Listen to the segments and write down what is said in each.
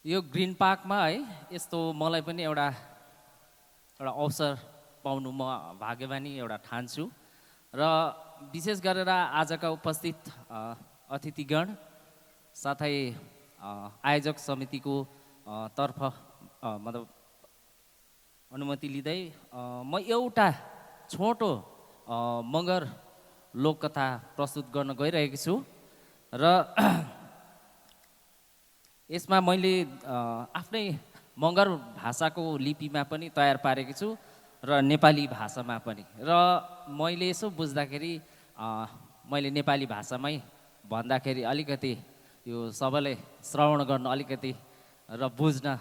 यो ग्रिन पार्कमा है यस्तो मलाई पनि एउटा अवसर पाउनु म भाग्यमानी एउटा ठान्छु र विशेष गरेर आजका उपस्थित अतिथिगण साथै आयोजक समितिको तर्फ मतलब अनुमति लिँदै म एउटा छोटो मगर लोककथा प्रस्तुत गर्न गइरहेको छु र यसमा मैले आफ्नै मगर भाषाको लिपिमा पनि तयार पारेको छु र नेपाली भाषामा पनि र मैले यसो बुझ्दाखेरि मैले नेपाली भाषामै भन्दाखेरि अलिकति यो सबैले श्रवण गर्न अलिकति र बुझ्न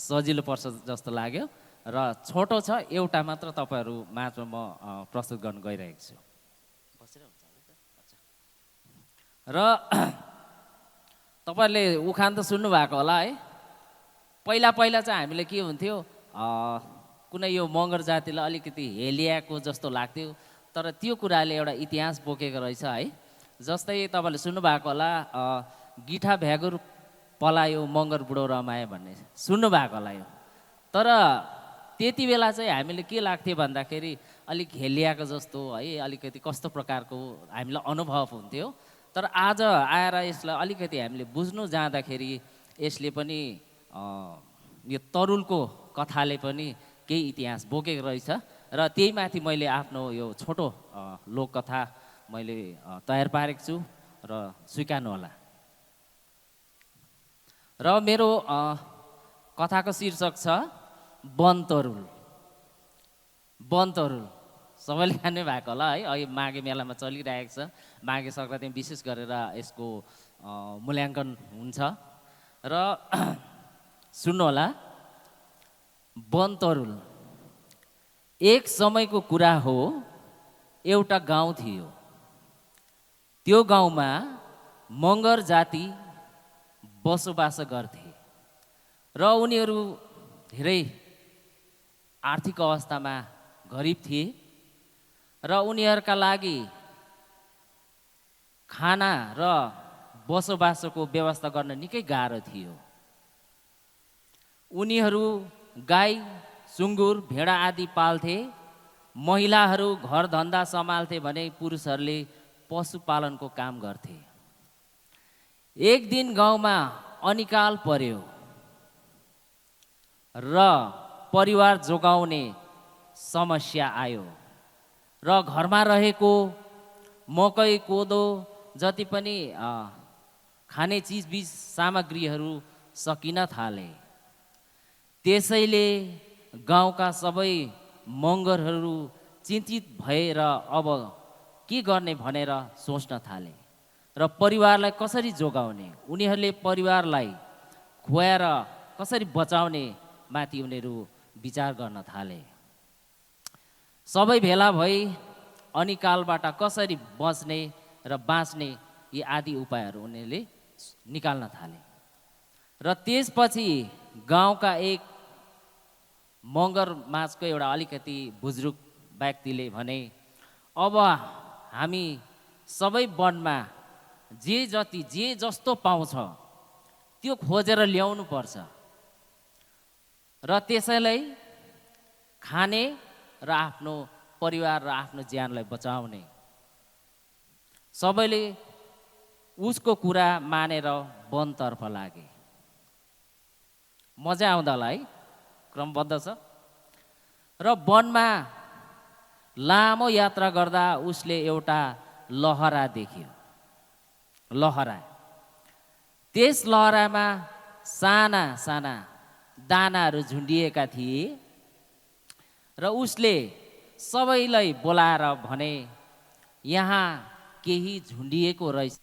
सजिलो पर्छ जस्तो लाग्यो र छोटो छ एउटा मात्र तपाईहरु माझमा म प्रस्तुत गर्न गइरहेको छु र तपाईहरुले उखान त सुन्नु भएको होला है पहिला पहिला चाहिँ हामीले के हुन्थ्यो कुनै यो मगर जातिलाई अलिकति हेलियाको जस्तो लाग्थ्यो तर त्यो कुराले एउटा इतिहास बोकेको रहेछ है जस्तै तपाईहरुले सुन्नु भएको होला गिठा भ्यागुर पलायो मगर बुढो रमाए भन्ने सुन्नु भएको होला यो तर त्यति बेला चाहिँ हामीले के लाग्थ्यो भन्दाखेरि अलिक हेलियाको जस्तो है अलिकति कस्तो प्रकारको हामीलाई अनुभव हुन्थ्यो तर आज आएर यसलाई अलिकति हामीले बुझ्नु जाँदाखेरि यसले पनि यो तरुलको कथाले पनि केही इतिहास बोकेको रहेछ र त्यही माथि मैले आफ्नो यो छोटो लोककथा मैले तयार पारेको छु र स्वीकार्नु होला र मेरो कथाको शीर्षक छ बनतरुल बनतरुल सबैले खाने भएको होला है अहिले माघे मेलामा चलिरहेको छ माघे सङ्क्रान्तिमा विशेष गरेर यसको मूल्याङ्कन हुन्छ र सुन्नु होला बनतरुल एक समयको कुरा हो एउटा गाउँ थियो त्यो गाउँमा मगर जाति बसोबास गर्थे र उनीहरू धेरै आर्थिक अवस्थामा गरिब थिए र उनीहरूका लागि खाना र बसोबासको व्यवस्था गर्न निकै गाह्रो थियो उनीहरू गाई सुँगुर भेडा आदि पाल्थे महिलाहरू घर धन्दा सम्हाल्थे भने पुरुषहरूले पशुपालनको काम गर्थे एक दिन गाउँमा अनिकाल पर्यो र परिवार जोगाउने समस्या आयो र घरमा रहेको मकै कोदो जति पनि खाने चिजबिज सामग्रीहरू सकिन थाले त्यसैले गाउँका सबै मगरहरू चिन्तित भएर अब के गर्ने भनेर सोच्न थाले र परिवारलाई कसरी जोगाउने उनीहरूले परिवारलाई खुवाएर कसरी बचाउने माथि उनीहरू विचार गर्न थाले सबै भेला भई अनिकालबाट कसरी बच्ने र बाँच्ने यी आदि उपायहरू उनीहरूले निकाल्न थाले र त्यसपछि गाउँका एक मगर माझको एउटा अलिकति बुजुर्ग व्यक्तिले भने अब हामी सबै वनमा जे जति जे जस्तो पाउँछ त्यो खोजेर ल्याउनु पर्छ र त्यसैलाई खाने र आफ्नो परिवार र आफ्नो ज्यानलाई बचाउने सबैले उसको कुरा मानेर वनतर्फ लागे मजा आउँदा होला है क्रमबद्ध छ र वनमा लामो यात्रा गर्दा उसले एउटा लहरा देख्यो लहरा त्यस लहरामा साना साना दानाहरू झुन्डिएका थिए र उसले सबैलाई बोलाएर भने यहाँ केही झुन्डिएको रहेछ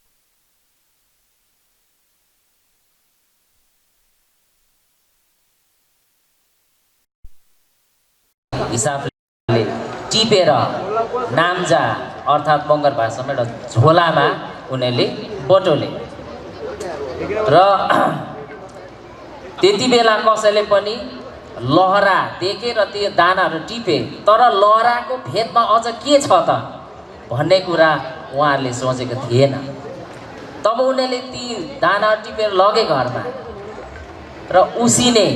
हिसाबले टिपेर नाम्जा अर्थात् मगर भाषामा एउटा झोलामा उनीहरूले बटोले र त्यति बेला कसैले पनि लहरा देखे र त्यो दानाहरू टिपे तर लहराको भेदमा अझ के छ त भन्ने कुरा उहाँहरूले सोचेको थिएन तब उनीहरूले ती दाना टिपेर लगे घरमा र उसिने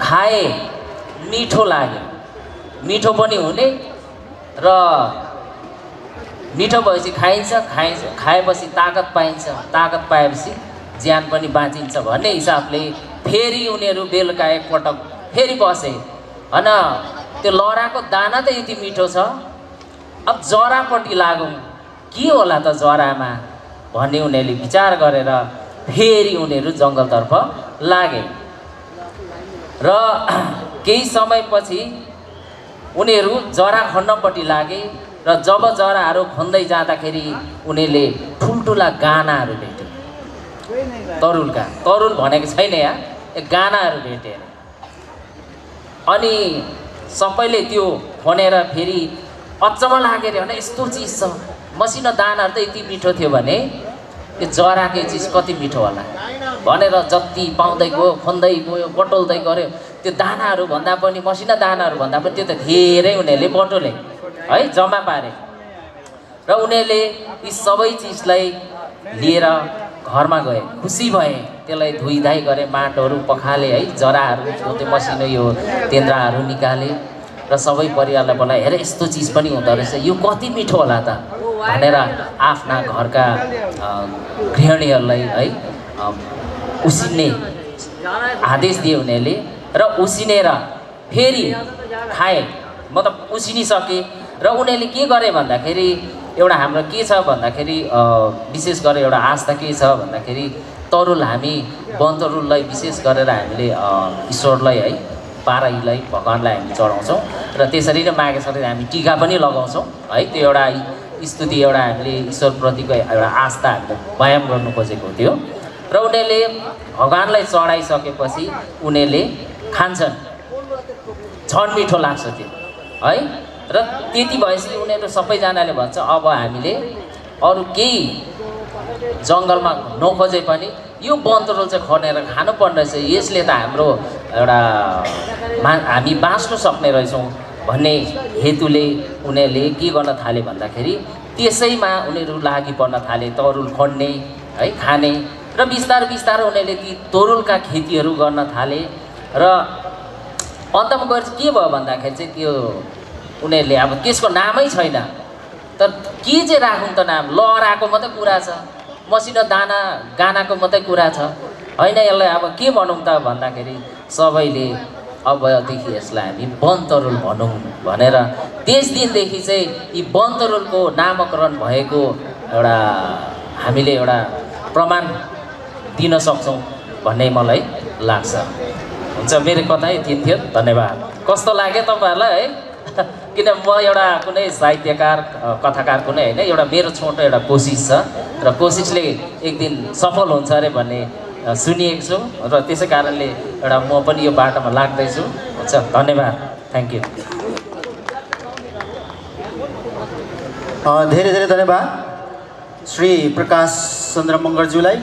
खाए मिठो लाग्यो, मिठो पनि हुने र मिठो भएपछि खाइन्छ, खाएपछि ताकत पाइन्छ, ताकत पाएपछि ज्यान पनि बाँचिन्छ भन्ने हिसाबले फेरि उनीहरू बेलुका एकपटक फेरि बसे। होइन त्यो लहराको दाना त यति मिठो छ, अब जरापट्टि लागौँ के होला त जरामा भन्ने उनीहरूले विचार गरेर फेरि उनीहरू जङ्गलतर्फ लागे। र केही समयपछि उनीहरू जरा खन्नपट्टि लागे र जब जराहरू खन्दै जाँदाखेरि उनीहरूले ठुल्ठुला गानाहरू भेटे। तरुल भनेको छैन यहाँ, गानाहरू भेटे। अनि सबैले त्यो खनेर फेरि अचम्म लाग्यो अरे, यस्तो चिज छ, मसिनो दानाहरू त यति मिठो थियो भने यो जराकै चिज कति मिठो होला भनेर जति पाउँदै गयो, खन्दै गयो, बटुल्दै गऱ्यो। त्यो दानाहरू भन्दा पनि, मसिना दानाहरू भन्दा पनि त्यो त धेरै उनीहरूले बटुले है, जम्मा पारे। र उनीहरूले यी सबै चिजलाई लिएर घरमा गए, खुसी भए, त्यसलाई धुइधाइ गरे, माटोहरू पखाले है, जराहरू त्यो मसिनो यो तेन्द्राहरू निकाले र सबै परिवारलाई बोलाए, हेर यस्तो चिज पनि हुँदो रहेछ, यो कति मिठो होला त भनेर आफ्ना घरका गृहिणीहरूलाई है उसिन्ने आदेश दिए उनीहरूले। र उसिनेर फेरि खाए, मतलब उसिनिसके। र उनीहरूले के गरे भन्दाखेरि एउटा हाम्रो के छ भन्दाखेरि विशेष गरेर एउटा आस्था के छ भन्दाखेरि तरुल, हामी वनतरुललाई विशेष गरेर हामीले ईश्वरलाई है, पाराईलाई, भगवान्लाई हामी चढाउँछौँ र त्यसरी नै मागेसरी हामी टिका पनि लगाउँछौँ है। त्यो एउटा स्तुति, एउटा हामीले ईश्वरप्रतिको एउटा आस्था हामीले बयान गर्नु खोजेको थियो। र उनीहरूले भगवान्लाई चढाइसकेपछि उनीहरूले खान्छन्, झन् मिठो लाग्छ त्यो है। र त्यति भएपछि उनीहरू सबैजनाले भन्छ अब हामीले अरू केही जङ्गलमा नखोजे पनि यो वनतरुल चाहिँ खनेर खानुपर्ने रहेछ, यसले त हाम्रो एउटा हामी बाँच्नु सक्ने रहेछौँ भन्ने हेतुले उनीहरूले के गर्न थाले भन्दाखेरि त्यसैमा उनीहरू लागि पर्न थाले, तरुल खन्ने है, खाने। र बिस्तारै बिस्तारै उनीहरूले ती तरुलका खेतीहरू गर्न थाले। र अन्तमा गएर के भयो भन्दाखेरि चाहिँ त्यो उनीहरूले अब त्यसको नामै छैन, तर के चाहिँ राखौँ त नाम, लहराको मात्रै कुरा छ, मसिनो दाना गानाको मात्रै कुरा छ होइन, यसलाई अब के भनौँ त भन्दाखेरि सबैले अबदेखि यसलाई हामी वनतरुल भनौँ भनेर त्यस दिनदेखि चाहिँ यी वनतरुलको नामकरण भएको एउटा हामीले एउटा प्रमाण दिन सक्छौँ भन्ने मलाई लाग्छ। हुन्छ, मेरो कथा यति थियो, धन्यवाद। कस्तो लाग्यो तपाईँहरूलाई है? किन म एउटा कुनै साहित्यकार कथाकार कुनै होइन, एउटा मेरो छोटो एउटा कोसिस छ र कोसिसले एक दिन सफल हुन्छ अरे भन्ने सुनिएको छु र त्यसै कारणले एउटा म पनि यो बाटोमा लाग्दैछु। हुन्छ, धन्यवाद, थ्याङ्क यू। धेरै धेरै धन्यवाद श्री प्रकाश चन्द्र मगरज्यूलाई।